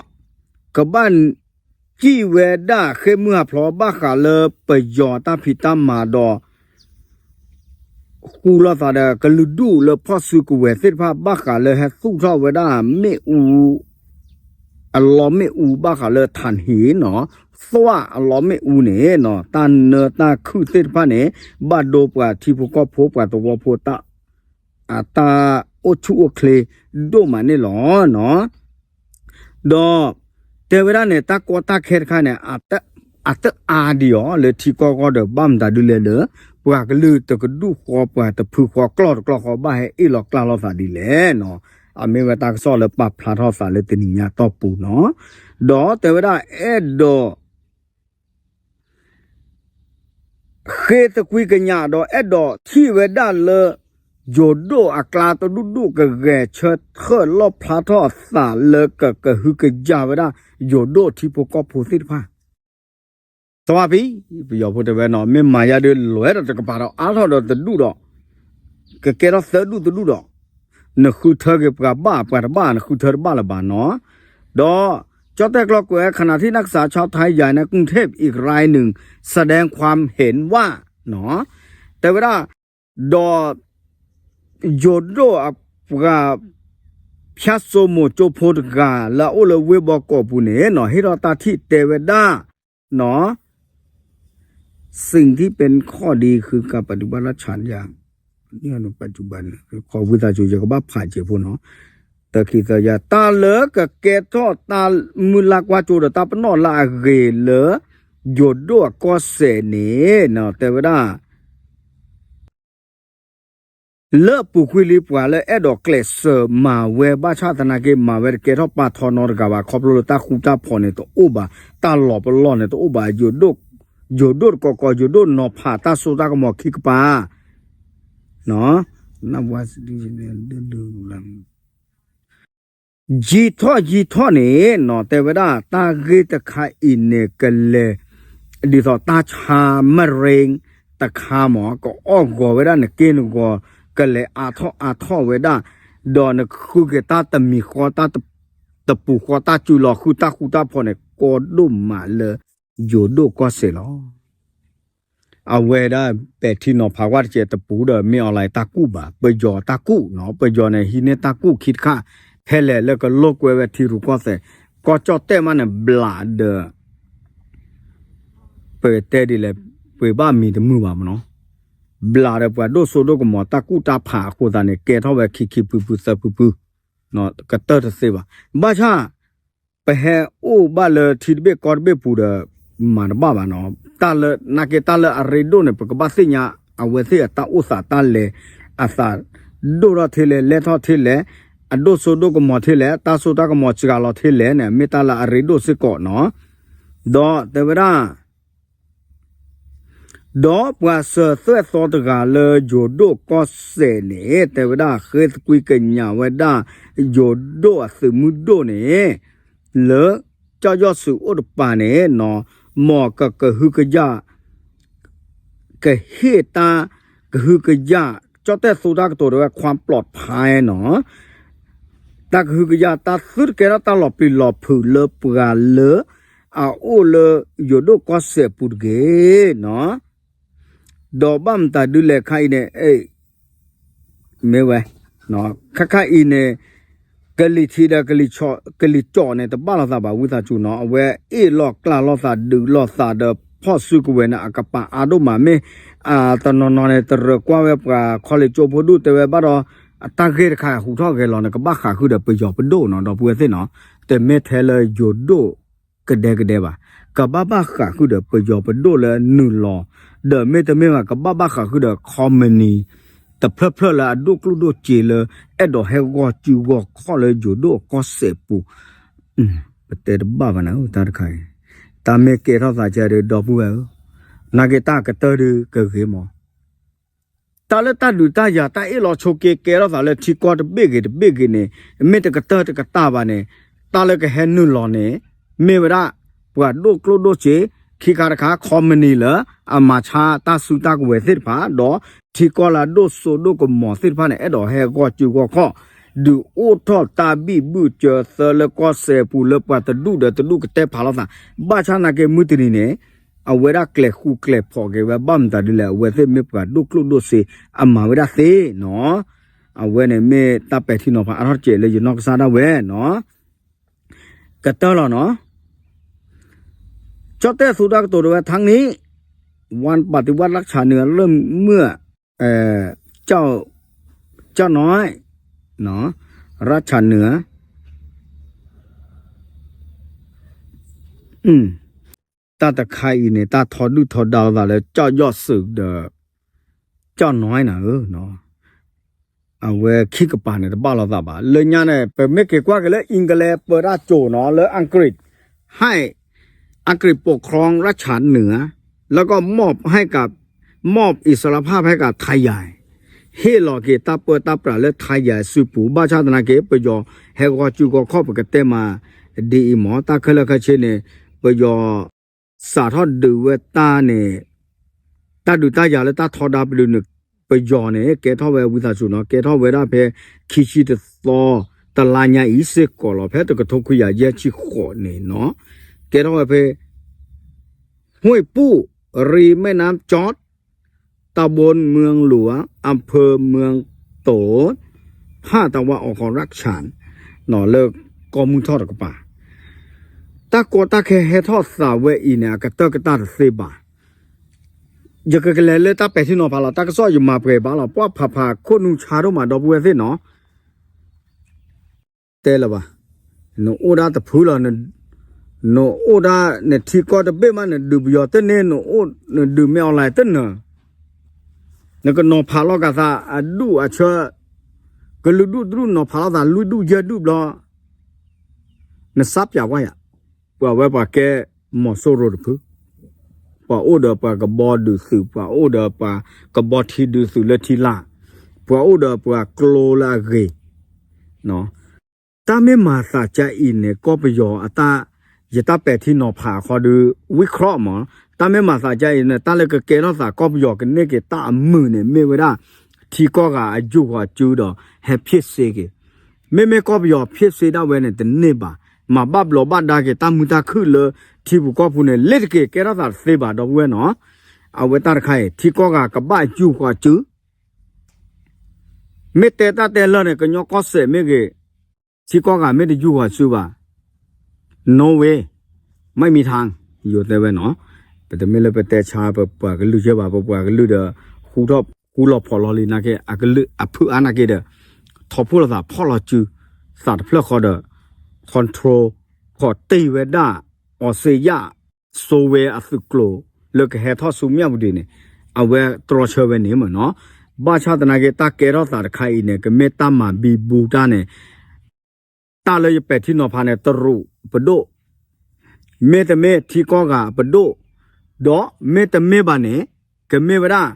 ကဘၣ် စံၣ်ဝဲဒၣ်ဃ့ၢ်မုၢ်ဟးဖျိးဘၣ်ဃးလၢပယီၤတၢ်ဖံးတၢ်မၤဒီး ဃူလိာ်သးဒီးကလုာ်ဒူၣ်လၢဖီၣ်စုကဝဲၤသ့ၣ်တဖၣ် ဘၣ်ဃးလၢဟဲသူၣ်ထီၣ်ဝဲဒၣ်မ့ၣ်အူ အလီမ့ၣ်အူဘၣ်ဃးလၢ ထၣ်ဟ့ၣ် နီၤ သွၣ်အလီမ့ၣ်အူန့ၣ်နီၤ တၢ်နၢတၢ်ခုၣ်သ့ၣ်တဖၣ်န့ၣ် ဘၣ်ဒိပှၤထံဖိကီၢ်ဖိပှၤသဝီဖိတၢ် အတၢ်အိၣ်ဆူၣ်အိၣ်ချ့ဒိၣ်မးန့ၣ်လီၤနီၤ ဒီး တဲဝဲဒၣ်န့ၣ် တၢ်ကီတၢ်ခဲတခါန့ၣ် အတအါဒံးအီၤလၢထံကီၢ်ဂီၢ်ဒီး ဘၣ်မတၤဒုလဲၣ်လၢ ပှၤကလုာ်တကဒူၣ်ဃီ ပှၤတဖုဃီကျီၢ်တကျီၢ်ဃီ ဘၣ်ဟဲအ့ၣ်လီၤကျါလီၤသးဒ်လဲၣ်နီၤ အမ့ၢ်ဝဲတၢ်ကစီၣ်လၢပာ်ဖျါထီၣ်သးလၢတနံၤညါတီၢ်ပူၤနီၤ ဒီးတဲဝဲဒၣ်အဲၣ်ဒိး ဃ့သကွံၢ်ကညးဒီးအဲၣ်ဒိးထံၣ်ဝဲဒၣ်လၢ ယိၤဒိၣ်အကျါတဒူၣ်ဒူၣ်ကဂဲၤဆၢထၢၣ်လီၣ်ဖျါထီၣ်အသးလၢကကဟုကယာ်ဝဲဒၣ် ယိၤဒိၣ်ထံဖိကီၢ်ဖိသ့ၣ်တဖၣ် သဝီဖံ ပယီၤဖိတဲဝဲနီၤ မ့ၢ်မၤယါဒုးလဲၤဒီးတကပၤဒီးအါထီၣ်ဒီးတဒူၣ်ဒီး ကကဲထီၣ်သၢဒူၣ်တဒူၣ်ဒီး နဃုထၢက့ၤပှၤဘၣ်ပှၤတဘၣ် နဃုထၢတဘၣ်လၢၤဘၣ်နီၤ ဒီး ကၠီၣ်တဲၣ်ကျီၢ်ကွဲး ขณะที่นักศึกษาชาวไทยใหญ่ในกรุงเทพอีกรายหนึ่ง แสดงความเห็นว่า တဲဝဲဒၣ် ဒီး ယိၤဒိၣ်အပှၤ ဖၠၣ်စိမိၤကၠိဖိတဂၤ လၢအအိၣ်လၢဝ့ၢ်ဘီကီးပူၤန့ၣ်နီၤ ဟ့ၣ်ထီၣ်တၢ်ထံၣ်တဲဝဲဒၣ် နီၤ สิ่งที่เป็นข้อดีคือการปฏิวัติราชญา ပၣ်စူၣ်ဘၣ်န့ၣ် ခီဝံသးစူၤ ယကဘၣ်ဖးစဲးဖိနီၤ, တခံသၢယၤ တၢ်လၢကကဲထီၣ်တၢ်မုၢ်လၢ်ကွၢ်စိဒီးတၢ်ပနီၣ်လၢအဂ့ၤလၢ ယိၤဒိၣ်အကီၢ်စဲၣ်န့ၣ် တဲဝဲဒၣ် လၢအပူၤကွံာ်လံ ပှၤလၢအဲၣ်ဒိးကျဲးစၢးမၤဝဲ ဘၣ်ဆၣ်သနာ်က့ မၤဝဲတကဲထီၣ်ပာ်ထီနီတဂၤဘၣ် ခီဖျိလၢတၢ်ဃူတၢ်ဖိးန့ၣ်တအိၣ်ဘၣ်, တၢ်လီၤပလီၢ်န့ၣ်တအိၣ်ဘၣ်, ယိၤဒိၣ်တကိးကိး ယိၤဒိၣ်နီၤဖးတၢ်စိတၢ်ကမီၤခံကပၤ ယံာ်ထီၣ်ယံာ်ထီၣ်န့ၣ်နီၤ တဲဝဲဒၣ် တၢ်ဂ့ၢ်တခါအံၤန့ၣ် ကလဲၤ ဒ်သိးတၢ်ဆါမရ့တခါမး ကအီၣ်ဂီၤဝဲဒၣ်နက့ၢ်နဂီၤ ကလဲၤအါထီၣ်အါထီၣ်ဝဲဒၣ်, ဒီးနဃုက့ၤတၢ်တမံၤဃီ တၢ်တပူၤဃီ တၢ်စုလီၤဃုတၢ်ဃူတၢ်ဖိးန့ၣ် ကီဒိၣ်မးလၢ ယိၤဒိၣ်ကီၢ်စဲၣ်လီၤ. အဝဲဒၣ်ပဲာ်ထံနီၤဖးကွၢ်တစဲး တပူၤဒီး မ့ၢ်အီၤလၢတၢ်ကူၣ်ဘၣ်, ပယီၤတၢ်ကူၣ်နီၤ, ပယီၤန့ၣ် ဟံးန့ၢ်တၢ်ကူၣ်ခံတခါ ဖဲလဲၣ်လၢကလိာ်ကွဲဝဲထံရူၢ်ကီၢ်သဲး, ကီၢ်ကၠီၣ်တဲၣ်မးန့ၣ် ဘျးဒီး ပတဲဒ်လဲၣ်, ပှ့ၤဘၣ်မံၤတမုာ်ဘၣ်မနီၤ, ဘျးဒီးပှၤဒိၣ်စိဒိၣ်ကမီၤ တၢ်ကူၣ်တၢ်ဖးအဃိသတးန့ၣ် ကဲထီၣ်ဝဲခံခံဖုဖုသၢဖုဖု ကတၢၢ်တသ့ဘၣ်. ဘၣ်ဆၣ် ပဟဲအိၣ်ဘၣ်လၢထံတဘ့ၣ်ကီၢ်တဘ့ၣ်ပူၤဒီး မၤတဘၣ်ဘၣ်နီၤ, တၢ်လၢ နာ်က့တၢ်လၢအရ့ဒိၣ်န့ၣ် ပကဘၣ်သ့ၣ်ညါ အဝဲသ့ၣ်အတၢ်အိၣ်သးတၢ်လဲၤ အသးဒိၣ်ထီၣ်ထဲလဲၣ် လဲၢ်ထီၣ်ထဲလဲၣ်, အဒိၣ်စိဒိၣ်ကမီၤထဲလဲၣ် တၢ်စိတၢ်ကမီၤစှၤလီၤထဲလဲၣ်န့ၣ် မ့ၢ်တၢ်လၢအရ့ဒိၣ်စ့ၢ်ကီးနီၤ, ဒီးတဲဝဲဒၣ် ဒီးပှၤစၢၤသွဲၣ်သီတဂၤလၢယိၤဒိၣ်ကီၢ်စဲၣ်န့ၣ် တဲဝဲဒၣ် ဃ့သကွံာ်ကညးဝဲဒၣ် ယိၤဒိၣ်အသုးမုၢ်ဒိၣ်န့ၣ် လၢကၠီၣ်ယီၣ်စုးအိၣ်တပၤန့ၣ်နီၤ, မ်ကကဟုကယာ် ကဟ့ၣ်တၢ် ကဟုကယာ် ကၠီၣ်တဲၣ်သူတၢ်ကတိၤတဲဝဲ ความปลอดภัย နီၤ, တၢ်ကဟုကယာ် တၢ်သုတကဲထီၣ်တၢ်လီၤပျံၤလီၤဖုးလၢပှၤလၢ အအိၣ်လၢယိၤဒိၣ်ကီၢ်စဲၣ်ပူၤတဂ့ၤနီၤ, ဒီးဘၣ်မတၤဒုလဲၣ်ခါအံၤန့ၣ် မ့ၢ်ဝဲ ခါခါအံၤန့ၣ် ကလံၤထံးဒီး ကလံၤကၠီၣ်န့ၣ် တဘၣ်လိာ်သးဘၣ် ဝံသးစူၤနီၤ, အဝဲအ့ၣ်လိာ်ကျါလိာ်သး ဒုးလိာ်သးဒီး ဖီၣ်စုကဝဲၤန့ၣ် အကပၤအါဒိၣ်မး မ့ၢ် တနီၤနီၤန့ၣ် တရၢကွၢ်ဝဲပှၤခီလ့ၣ်ကၠိဖိဒူၣ်တဲဝဲဘၣ်ဒီး အတၢ်ဂ့ၢ်တခါဟူးထီၣ်ဂဲၤလီၤန့ၣ် ကဘၣ်ဃးဃုာ်ဒီးပယီၤပဒိၣ်နီၤ ဒီပုၢ်ဝဲၢ်သ့ၣ်နီၤ, တမ့ၢ်ထဲလၢယိၤဒိၣ် ကဒဲကဒဲဘၣ်, ကဘၣ်ဘၣ်ဃးဃုာ်ဒီးပယီၤပဒိၣ်လၢနုာ်လီၤ, ဒီးမ့တမ့ၢ်ဘၣ် ကဘၣ်ဘၣ်ဃးဃုာ်ဒီး ခီမနံၤ တဖျၢၣ်ဖျၢၣ်လၢအဒိၣ်ကျိၣ်ဒိၣ်စ့လၢ အဲၣ်ဒိးဟဲဂီၢ်စုဂီၢ်ခီၣ်လၢယိၤဒိၣ်ကီၢ်စဲၣ်ပူၤ, ပတဲတဘၣ်ဘၣ်နၤဧၢ တၢ်တခါအံၤ, တၢ်မ့ၢ်ကဲထီၣ်သးကဲဒီး ဒီပုၢ်ဝဲၢ်ဧၢ, နာ်က့တၢ်ကတၢၢ်ဒုးကဂ့ၤမး တၢ်လၢတၢ်ဒုးတၢ်ယၤ တၢ်အ့ၣ်လိာ်ဆိးက့ကဲထီၣ်သးလၢထံကီၢ်တဘ့ၣ်ဂ့ၤတဘ့ၣ်ဂ့ၤန့ၣ် မ့ၢ်တကတၢၢ်တကတၢၢ်ဘၣ်န့ၣ် တၢ်လၢကဟဲနုာ်လီၤန့ၣ် မ့ၢ်ဝဲဒၣ် ပှၤဒိၣ်ကျိၣ်ဒိၣ်စ့ ခံခါတခါ ခီမနံၤလၢ အမၤဆါတၢ်စုတၢ်ကဝဲၤသ့ၣ်တဖၣ် ဒီးထံကီၢ်လၢအဒိၣ်စိဒိၣ်ကမီၤသ့ၣ်တဖၣ်န့ၣ် အဲၣ်ဒိးဟဲဂီၢ်စုဂီၢ်ခီၣ် ဒုးအိၣ်ထီၣ်တၢ်ဘံၣ်ဘုၣ်စၢၤသၢလၢကီၢ်စဲၣ်ပူၤလၢပှၤတဒူၣ်ဒီးတဒူၣ်ကတဲဖးလိာ်သး, ဘၣ်ဆၣ်နာ်က့မုၢ်တနံၤန့ၣ် အဝဲဒၣ်ကျဲၤဃူကျဲၤဖိးက့ၤဝဲ ဘၣ်မတၤဒ်လဲၣ် အဝဲသ့ၣ်မ့ၢ်ပှၤဒိၣ်ကျိၣ်ဒိၣ်စ့ အမၤဝဲဒၣ်သ့နီၤ, အဝဲန့ၣ်မ့ၢ်တၢ်ပဲာ်ထံနီၤဖးအါထီၣ်တကဲးလၢယနီၢ်ကစၢ်ဒၣ်ဝဲနီၤ, ကတၢၢ်လီၤနီၤ, ကၠီၣ်တဲၣ်သူတၢ်ကတိၤတဲဝဲ ทั้งนี้ วันปฏิวัติรักษาเหนือเริ่มเมื่อ เจ้า เจ้าน้อย รักษาเหนือ တၢ်တခါအံၤန့ၣ် တၢ်ထီဒုၣ်ထီဒါလိာ်သးလၢ ကၠီၣ်ယီၣ်စုးဒီး ကၠီၣ်နီၢ်နၤဧၢ, အဝဲခံကပၤန့ၣ် တဘၣ်လိာ်သးဘၣ်. လၢညါန့ၣ် ပမ့ၢ်က့ၤကွၢ်က့ၤလၢ English ပၢတၢ်စိၤနီၤ လၢ อังกฤษ ให้ อังกฤษปกครอง รัฐฉานเหนือ แล้วก็มอบให้กับ มอบอิสรภาพให้กับไทยใหญ่ ဟ့ၣ်လီၤက့ၤတၢ်ပၢတၢ်ပြးလၢ ไทยใหญ่ စုပူၤ ဘၣ်ဆၣ်သနာ်က့ ပယီၤဟဲဂီၢ်စုဂီၢ်ခီၣ် ပကတဲမး ဒ်အံၤမး တၢ်ခဲလၢာ်ခဲဆ့န့ၣ် ပယီၤ စးထီၣ်ဒုးဝဲတၢ်န့ၣ် တၢ်ဒုးတၢ်ယၤလၢတၢ်ထီဒါပဒုးန့ၣ် ပယီၤန့ၣ် ကဲထီၣ်ဝဲဝံသးစူၤနီၤ ကဲထီၣ်ဝဲဒၣ်ဖဲ ခံဆံတသီ တလါညါအံၤစ့ၢ်ကီးလီၤ ဖဲတကထိခွံကယၤယဲၢ်ဆံဃိးန့ၣ်နီၤ ကဲထီၣ်ဝဲဖဲ ห้วยปู้ ริมแม่น้ำจอด ตำบลเมืองหลวง อำเภอเมืองโตน ภาคตะวันออกของรัฐฉาน လၢကီၢ်မုၢ်ထီၣ်တကပၤ တၢ်ကီတၢ်ခဲဟဲထီၣ်သးဝဲအံၤန့ၣ် အကတၢၢ်ကတၢၢ်တသ့ဘၣ်. ယကကလဲၤလၢတၢ်ပဲာ်ထံနီၤဖးလီၤ. တၢ်ကစီၣ်ယမၤပှဲၤဘၣ်လီၤ. ပှၢ်ဖးဖးခိၣ်နူာ်ဆါဒိၣ်မး ဒီပုၢ်ဝဲၢ်သ့ၣ်နီၤ, တဲလၢၤဘၣ်. နအိၣ်ဒၣ်တဖုလီၤ. နအိၣ်ဒၣ်နထံကီၢ်တဘ့ၣ်မး နဒုးပယီၤတန့ၢ်, နအိၣ်နဒုးမ့ၢ် online တနၢၤ, နကနီၤဖးလီၤကးသးအဒူၣ်အဆၢ, ကလုာ်ဒူၣ်တဒူၣ်နီၤဖးလီၤသးလွံၢ်ဒူၣ်ယဲၢ်ဒူၣ်ဘျီ, နစးပၠးကွၢ်ယၤ. ပှၤဝဲပှၤကဲမီၤစိရိၤတဖု, ပှၤအိၣ်ဒီးပှၤကဘီဒုးသုး, ပှၤအိၣ်ဒီးပှၤကဘီထံဒုးသုးလၢထံလာ်, ပှၤအိၣ်ဒီးပှၤကျိလၢအဂ့ၤ တၢ်မ့ၢ်မၤသးကါအံၤန့ၣ် ကီၢ်ပယီၤအတၢ်, ယတၢ်ပဲာ်ထံနီၤဖးအဃိဒီး ဝံၣ်ခရီမး, တၢ်မ့ၢ်မၤသးကါအံၤန့ၣ် တၢ်လၢကကဲထီၣ်သးကီၢ်ပယီၤကန့ၢ်က့ၤတၢ်အမုာ်န့ၣ် မ့ၢ်ဝဲဒၣ် ထံကီၢ်ဂၤအယူၢ်ဃီၤစုဒီး ဟဲဖျ့ၣ်စ့က့ၤ, မ့မ့ၢ်ကီၢ်ပယီၤဖျ့ၣ်စ့ဒၣ်ဝဲန့ၣ် တန့ၢ်ဘၣ်, မၤဘၣ်ဘျီးဘၣ်ဒါက့ၤတၢ်မုာ်တၢ်ခုၣ်လၢထံပူၤကီၢ်ပူၤန့ၣ် လ့တက့ၤကဲထီၣ်သးတသ့ဘၣ် ဒီပုၢ်ဝဲၢ်နီၤ, အဝဲတၢ်တခါအံၤ ထံကီၢ်ဂၤကဘၣ်ယူၢ်ဃီၤစု မ့ၢ်တဲတၢ်တဲလၢာ်န့ၣ် ကညီကီၢ်စဲၣ်မ့ၢ်ဂ့ၤ, ထံကီၢ်ဂၤမ့ၢ်တယူၢ်ဃီၤစုဘၣ်, no way, မ့ၢ်မံထါ, ယိၤတဲဝဲနီၤ, ပတမ့ၢ်လၢပတဲဆါ ပပှၤကလုာ်ယဲၢ်ဘၣ်, ပပှၤကလုာ်ဒီး ဃူထီၣ်ဃူလီၤဖီးလီၤလံနာ်က့ အကလုာ်အဖုအါနာ်က့ဒီး ထီၣ်ဖှိၣ်လိာ်သးဖီၣ်လီၤစု သးတဖျၢၣ်ဃီဒီး control ခီၣ်တ့ၢ်ဝဲဒၣ် အီစ့ယၣ် စိဝဲအသုးကျိၤ လၢကဟဲထီၣ်ဆူမၠၣ်ဝတံၤန့ၣ် အဝဲတြီဆၢဝဲန့ၣ်မ့ၢ်နီၤ, ဘၣ်ဆၣ်သနာ်က့ တၢ်ကဲထီၣ်သးတခါအံၤန့ၣ် ကမ့ၢ်တၢ်မၤဘံဘူတၢ်န့ၣ် တၢ်လၢယပဲာ်ထံနီၤဖးန့ၣ် တရူးပဒိၣ်, မ့တမ့ၢ်ထံကီၢ်ဂၤပဒိၣ်, ဒီးမ့တမ့ၢ်ဘၣ်န့ၣ် ကမ့ၢ်ဝဲဒၣ်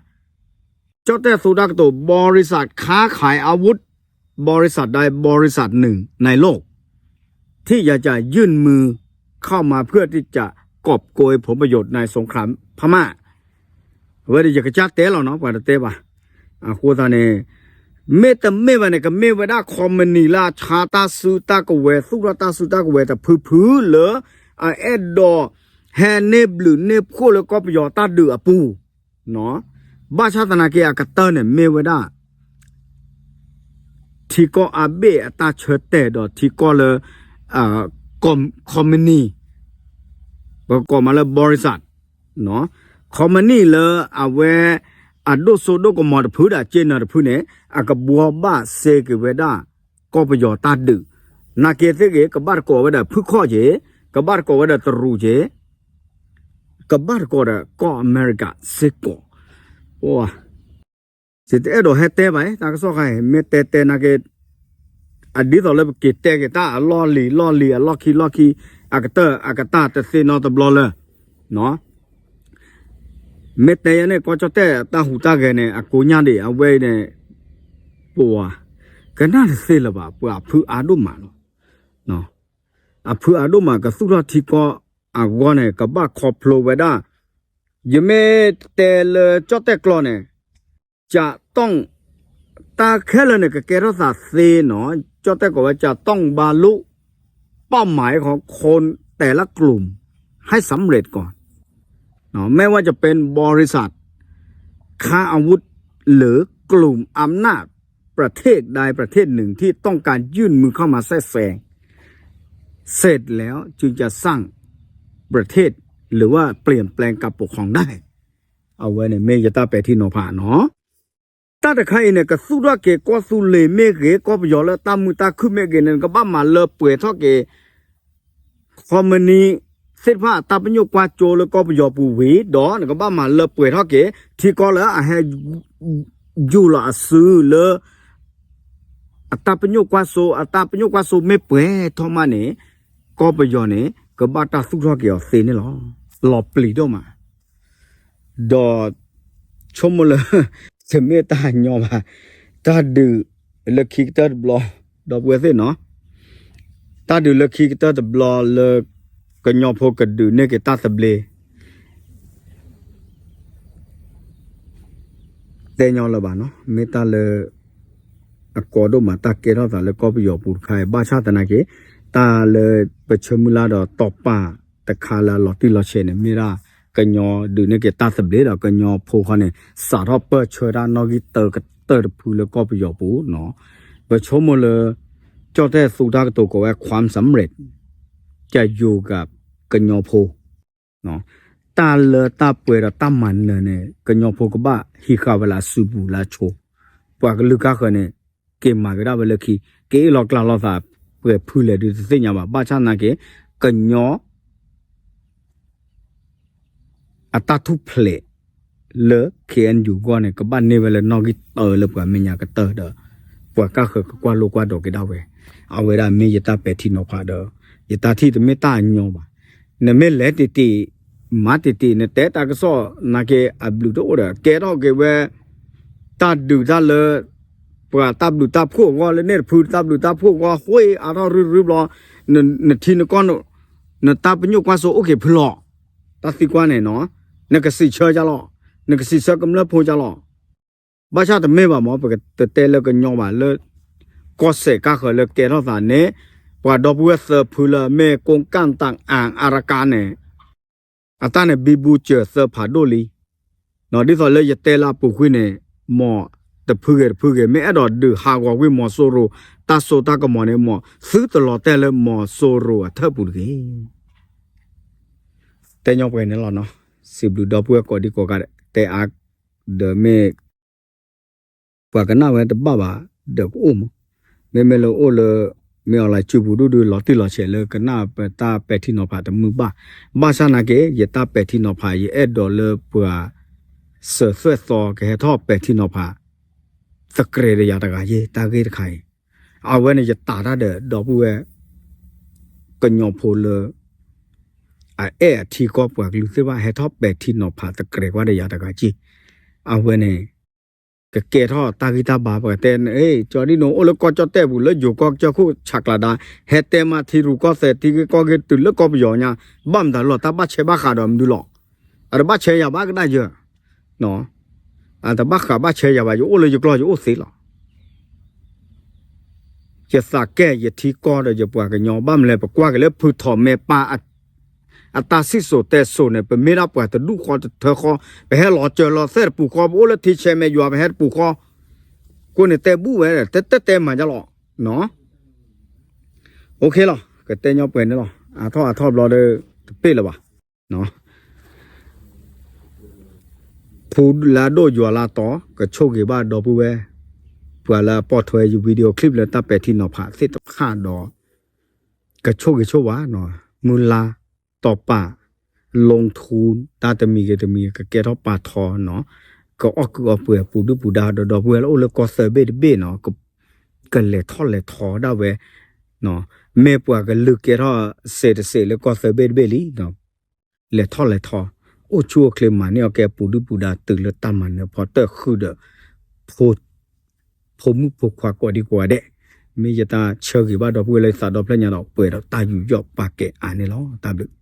ကၠီၣ်တဲၣ်သူတၢ်ကတိၤ บริษัทค้าขายอาวุธ บริษัทใดบริษัทหนึ่งในโลกที่อยากจะยื่นมือเข้ามาเพื่อที่จะกอบโกยผลประโยชน์ในสงครามพม่า အဝဲဒၣ်ယကစၢ်တဲလီၤနီၤ ပှၤတတဲဘၣ်. အဃိသတးန့ၣ် မ့တမ့ၢ်ဘၣ်န့ၣ် ကမ့ၢ်ဝဲဒၣ် ခီမနံၤ လၢအဆါတၢ်စုတၢ်ကဝဲၤ သူၣ်ထီၣ်တၢ်စုတၢ်ကဝဲၤတဖုဖုလၢ အအဲၣ်ဒိး ဟဲန့ၢ်ဘျုးန့ၢ်ဖှိၣ်လၢကီၢ်ပယီၤတၢ်ဒုးအပူၤ, ဘၣ်ဆၣ်သနာ်က့အကတၢၢ်န့ၣ်မ့ၢ်ဝဲဒၣ် ထံကီၢ်အါဘ့ၣ်အတၢ်ဆၢတဲာ်ဒီးထံကီၢ်လၢ ခီမနံၤ ပကိးမးလၢ บริษัท ခီမနံၤလၢအဝဲ အဒိၣ်စိဒိၣ်ကမီၤတဖုဒီး က့နၢၤတဖုန့ၣ် အကဘှီဘၣ်စ့က့ၤဝဲဒၣ် ကီၢ်ပယီၤတၢ်ဒုး, နာ်က့သ့ၣ်ဂ့ၤ ကဘၣ်တကိးဝဲဒၣ်ဖုၣ်ခီၣ်က့ၤ, ကဘၣ်တကိးဝဲဒၣ်တရူးက့ၤ, ကဘၣ်တကိးဒီးကီၢ်အမဲရကၤစ့ၢ်ကီး, ယတအဲၣ်ဒိးဟဲတဲဘၣ် တၢ်ကစီၣ်ခါအံၤ မ့ၢ်တဲတဲနာ်က့ အဒ်သိးလၢပက့ၤတဲက့ၤတၢ်အလီၢ်လံၤလီၢ်လံၤ အလီၢ်ခံလီၢ်ခံ အကတၢၢ်အကတၢၢ်တသ့နီတဘျီလၢ မ့ၢ်တဲယဲန့ၣ် ကီၢ်ကၠီၣ်တဲၣ်တၢ်ဟူးတၢ်ဂဲၤန့ၣ် အကိညၢ်ဒံး အဝဲအံၤန့ၣ် ပဝၤ ကနၣ်တသ့လၢၤဘၣ် ပှၤအဖုအါဒိၣ်မးလီၤ. အဖုအါဒိၣ်မးကသူၣ်ထီၣ်ထံကီၢ်အဂီၢ်န့ၣ် ကဘၣ်ခီဖျိဝဲဒၣ် ယမ့ၢ်တဲလၢကၠီၣ်တဲၣ်ကျိာ်န့ၣ် ကၠးတီၣ် တၢ်ခဲလၢာ်န့ၣ် ကကဲထီၣ်သးသ့နီၤ, ကၠီၣ်တဲၣ်ကိးဝဲ จะต้องบรรลุเป้าหมายของคนแต่ละกลุ่มให้สำเร็จก่อน ไม่ว่าจะเป็นบริษัทค้าอาวุธ หรือกลุ่มอำนาจประเทศใดประเทศหนึ่งที่ต้องการยื่นมือเข้ามาแทรกแซง เสร็จแล้วจึงจะสร้างประเทศ หรือว่าเปลี่ยนแปลงการปกครองได้ အဝဲန့ၣ်မ့ၢ်ယတၢ်ပဲာ်ထံနီၤဖးနီၤ. တၢ်တခါအံၤန့ၣ် ကသူၣ်ထီၣ်က့ၤကီၢ်သူလ့ၤမ့ၢ်ဂ့ၤ ကီၢ်ပယီၤလၢတၢ်မုာ်တၢ်ခုၣ်မ့ၢ်ဂ့ၤန့ၣ် နကဘၣ်မၤလၢပှဲၤထီၣ်က့ၤ ခီမနံၤသ့ၣ်တဖၣ်အတၢ်ပညိၣ်ကွၢ်စိလၢကီၢ်ပယီၤပူၤဝံၤဒီး နကဘၣ်မၤလၢပှဲၤထီၣ်က့ၤ ထံကီၢ်လၢအဟဲ ယူၢ်လီၤအစုလၢ အတၢ်ပညိၣ်ကွၢ်စိ အတၢ်ပညိၣ်ကွၢ်စိမ့ၢ်ပှဲၤထီၣ်မးန့ၣ် ကီၢ်ပယီၤန့ၣ် ကဘၣ်တၢ်သူၣ်ထီၣ်က့ၤအီၤသ့န့ၣ်လီၤ. လီၤပျံၤဒိၣ်မး ဒီးဆိကမိၣ်လၢ တမ့ၢ်တၢ်ညီဘၣ်, တၢ်ဒုးလၢခံကတၢၢ်တဘျီ ဒီပုၢ်ဝဲၢ်သ့ၣ်နီၤ, တၢ်ဒုးလၢခံကတၢၢ်တဘျီလၢ ကညီဖိကဒုးန့ၢ်က့ၤတၢ်သဘျ့ တဲညီလၢၤဘၣ်နီၤ, မ့ၢ်တၢ်လၢ အကီဒိၣ်မး တၢ်ကဲထီၣ်သးလၢကီၢ်ပယီၤပူၤတခါအံၤ ဘၣ်ဆၣ်သနာ်က့ တၢ်လၢပဆၢမုၢ်လၢ်ဒီးတီၤပာ်တခါလၢအလီၤတံၢ်လီၤဆဲးန့ၣ် မ့ၢ်ဒၣ်ကညီဒုးန့ၢ်က့ၤတၢ်သဘျ့ဒီး ကညီဖိခီန့ၣ် စးထီၣ်ပၢၢ်ဆၢတၢ်နီၣ်ဂံၢ်တၢကတၢၢ်တဖုလၢကီၢ်ပယီၤပူၤနီၤ, ပဆိကမိၣ်လၢ ကၠီၣ်တဲၣ်သူတၢ်ကတိၤကိးဝဲ ความสำเร็จ จะอยู่กับ ကညီဖိ တၢ်လၢတၢ်ပှဲၤဒီးတၢ်မၤနၢၤန့ၣ် ကညီဖိကဘၣ်ဟံးဃာ်ဝဲလၢအစုပူၤလၢအဆိ, ပှၤကလုာ်ကါဃၢၤန့ၣ် က့ၤမၤကဒါဝဲလၢခံ, က့ၤအ့ၣ်လီၤကျါလီၤသး ပှဲၤဖုလဲၣ်ဒုးတသ့ၣ်ညါဘၣ်. ဘၣ်ဆၣ်နာ်က့ ကညီ အတၢ်ထူၣ်ဖျဲးလၢ ခ့ၣ်အဲၣ်ယူၣ် အဂီၢ်န့ၣ် ကဘၣ်န့ၢ်ဝဲလၢနီၣ်ဂံၢ်တၢလၢပှၤမဲာ်ညါကတၢၢ်ဒီး ပှၤကၢ်ဃၢၤကကွၢ်လိကွၢ်ဒိးက့ၤဒၣ်ဝဲ. အဝဲဒၣ်မ့ၢ်ယတၢ်ပဲာ်ထံနီၤဖးဒီး ယတၢ်ထံၣ်တမ့ၢ်တၢ်အညီဘၣ်. နမ့ၢ်လဲၤတ့ၢ်တ့ၢ် မၤတ့ၢ်တ့ၢ် နတဲတၢ်ကစီၣ်နာ်က့ အဘျုးတအိၣ်ဒီး ကဲထီၣ်က့ၤဝဲ တၢ်ဒုးတၢ်လၢ ပှၤတၢ်ဘျုးတၢ်ဖှိၣ်အဂီၢ် လၢန့ၣ်တဖုတၢ်ဘျုးတၢ်ဖှိၣ်အဂီၢ် ဃ့အါထီၣ်ရုရုဘျီ နထံနကီၢ် နတၢ်ပညိၣ်ကွၢ်စိအိၣ်က့ၤဖုလီၤ. တၢ်သံကွၢ်န့ၣ်နီၤ နကစံးဆၢကလီၤ, နကစံးဆၢကမျၢၢ်ဖိကလီၤ. ဘၣ်ဆၣ်တမ့ၢ်ဘၣ်မ့ၢ် ပကတတဲလၢကညီဘၣ်လၢ ကီၢ်စဲၣ်ကါဃၢၤလၢကဲထီၣ်သးန့ၣ် ပှၤဒီပုၢ်ဝဲၢ်သၢဖုလၢမ့ၢ်ကိးကၣ်တၢ်အၣ်အရကါန့ၣ် အတၢ်န့ၣ်ဘံဘူစၢၤသၢဖးဒိၣ်လံ. ဒ်သိးလၢယတဲလၢအပူၤကွံာ်န့ၣ် မ့ၢ်တဖုဂ့ၤတဖုဂ့ၤ မ့ၢ်အဲၣ်ဒိးဒုးဟးဂီၤကွံာ်မီၤစိရိၤ တၢ်စိတၢ်ကမီၤန့ၣ် မ့ၢ်သုတလီၤတဲာ်လၢမီၤစိရိၤအထၢၣ်ပူၤတဂ့ၤ. တဲညီပှဲၤန့ၣ်လီၤနီၤ. စံးဘျုးဒီပုၢ်ဝဲၢ်ကိးဒံကိးဂၤဒဲး တဲအါ ဒီးမ့ၢ် ပှၤကနၣ်ဝဲတဘၣ်ဘၣ်ဒီးကအိၣ်မး, မ့မ့ၢ်လၢအိၣ်လၢ မ့ၢ်အီၤလၢစုပူၤဒူၣ်ဒုး လီၤတံၢ်လီၤဆဲးလၢကနၣ်ပတၢ်ပဲာ်ထံနီၤဖးတမုာ်ဘၣ်. ဘၣ်ဆၣ်နာ်က့ ယတၢ်ပဲာ်ထံနီၤဖး ယအဲၣ်ဒိးလၢပှၤ စၢၤသွဲၣ်သီ ကဟဲထီၣ်ပဲာ်ထံနီၤဖး သကြဲးဒီးယၤတဂၤယ့ၢ် တၢ်ဂ့ၢ်တခါအံၤ. အဝဲန့ၣ် ယတးတၢ်ဒီးဒီပုၢ်ဝဲၢ် ကညီဖိလၢ အအဲၣ်အထံကီၢ်ပှၤကလုာ်သ့ၣ်တဖၣ် ဟဲထီၣ်ပဲာ်ထံနီၤဖးသကြဲးကွၢ်ဒီးယၤတဂၤက့ၢ်. အဝဲန့ၣ် ကကဲထီၣ်တၢ်ဂံၢ်တၢ်ဘါ ပကတဲ ကၠီဒံနိ အိၣ်လၢကီၢ်ကၠီၣ်တဲၣ်ပူၤ လၢယိၤကီၢ်ကၠီၣ်ခိၣ်ဆးကျးဒါ ဟဲတဲမးထံရူၢ်ကီၢ်သဲး ထံဂ့ၢ်ကီၢ်ဂ့ၢ်တုၤလၢကီၢ်ပယီၤညါ ဘၣ်မတၤလီၤ တၢ်ဘၣ်ဆဲးဘၣ်ဃးဒီးမနုၤလီၤ. အတဘၣ်ဆဲးယၤဘၣ်ကဒၣ်ယၢၤ အတဘၣ်ဃးဘၣ်ဆဲးယၤဘၣ် ယအိၣ်လၢယကျီၢ်ယအိၣ်သ့လီၤ. ယသးကဲယထံကီၢ်ဒီးယပှၤကညီ ဘၣ်မနုၤလဲၣ် ပကွၢ်က့ၤလၢဖုထီၣ်မဲာ်ပၢ် အတၢ်စံၣ်စိၤတဲစိၤန့ၣ် ပမ့ၢ်ဒၣ်ပှၤတဒူၣ်ဃီတထၢဃီ ပဟဲလီၤစၢၤလီၤသွဲၣ်တပူၤဃီ ပအိၣ်လၢထံဆဲးမဲာ်ယွၤ ပဟဲတပူၤဃီ ကိးန့ၣ်တဲဘူၣ်ဝဲ တတဲတဲမၤဒ်လီၤ. OK လီၤ ကတဲညီပှဲၤန့ၣ်လီၤ. အါထီၣ်အါထီၣ်ဘျီဒီး တပ့ၢ်လၢၤဘၣ်. ဖူလၢအဒိၣ်ယွၤလၢအတီၤ ကဆိၣ်ဂ့ၤဘၣ်ဒီပုၢ်ဝဲၢ် ပှၤလၢအပိာ်ထွဲယ video clip လၢတၢ်ပဲာ်ထံနီၤဖးသ့ၣ်တဖၣ်ဒီး ကဆိၣ်ဂ့ၤဆိၣ်ဝါ မုၢ်လါတီၤပာ် လီၤထူ တၢ်တမံၤဂ့ၤတမံၤ ကကဲထီၣ်ပာ်ထီနီၤ ကအီၣ်ကုးအီပှဲၤ ပူၤဒုၣ်ပူၤဒါဒီး ဒီပုၢ်ဝဲၢ်လၢအိၣ်လၢကီၢ်သၢဘ့ၣ်တဘ့ၣ်နီၤ ကလဲၤထီၣ်လဲၤထီဒၣ်ဝဲ မ့ၢ်ပှၤကလုာ်ကဲထီၣ်စဲးတစဲးလၢကီၢ်သၢဘ့ၣ်တဘ့ၣ်လံ လဲၤထီၣ်လဲၤထီ အိၣ်ဆူၣ်အိၣ်ချ့မၤန့ၢ်အီၣ်ကဲ ပူၤဒုၣ်ပူၤဒါတုၤလၢတၢ်မၤနၢၤဖီတၢၣ်ဃုာ်ဒီး ဖိမုၣ်ဖိခွါကိးဒံကိးဂၤဒဲး, မ့ၢ်ယတၢ်ဆၢဂ့ၤဘၣ်ဒီပုၢ်ဝဲၢ်လၢယသးဒီဖျၢၣ်ညါဒီး ပှဲၤဒီးတၢ်ယူးယီၣ်ပာ်ကဲအါန့ၣ်လီၤ. တၢ်ဘျုး